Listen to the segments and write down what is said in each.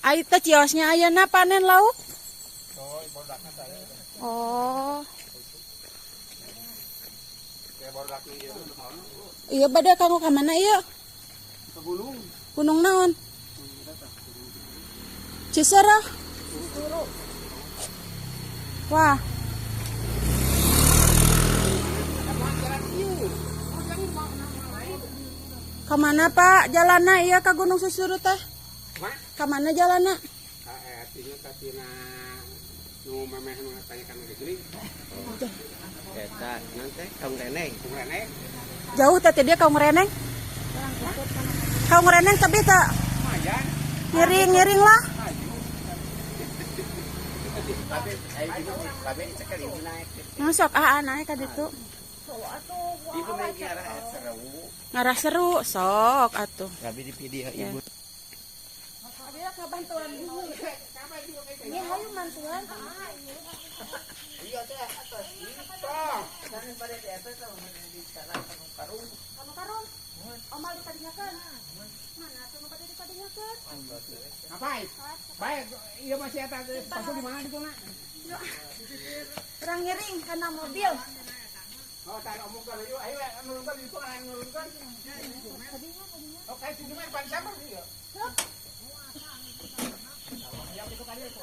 Ai teh ciosnya ayeuna panen lauk? Oh. Iya bade kanggo ka mana ieu? Ke gunung. Gunung naon? Cisereh. Wah. Kemana Pak? Jalanna iya ke Gunung Susuru teh? Kemana jalanna? Tina nu memeh nu tanyakan geuning. Eta nanti kaum reneng. Kaum reneng. Jauh teh dia kaum reneng. Kaum reneng tapi tak ngiring-ngiring lah. Masuk naik ka ditu. Ibu naik ngarah seru. Ngarah seru sok atuh. Abi di video ibu. Abi bantuan. Ini hayu mantuan. Iya teh atos. Sanes bade di eta teh di sana karung. Karung. Omal dikadinyakeun. Mana atuh nu bade dikadinyakeun? Ngapain? Baik, ieu masih eta pasuk di mana ditu na? Urang ngiring kana mobil. Oh, tarik omongkan yuk, ayo nurunkan itu, ayo nurunkan. Oke, sini mah pan sama sih ya. Ya itu kali itu.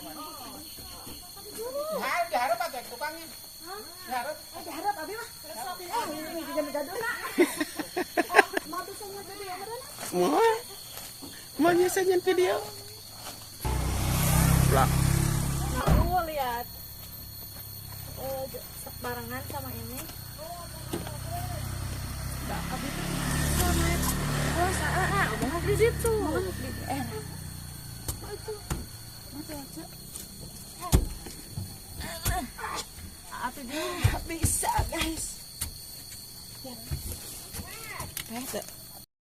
Diharap, diharap atau tukangnya? Diharap. Diharap abi mah. Ini juga gaduhna. Mau bisa nyen video meureun? Mau. Mau bisa nyen video. Lah. Aku lihat barengan sama ini. Abi tuh bisa naik. Oh, di situ. Itu. Mati aja. Atuh dia bisa, guys. Ya.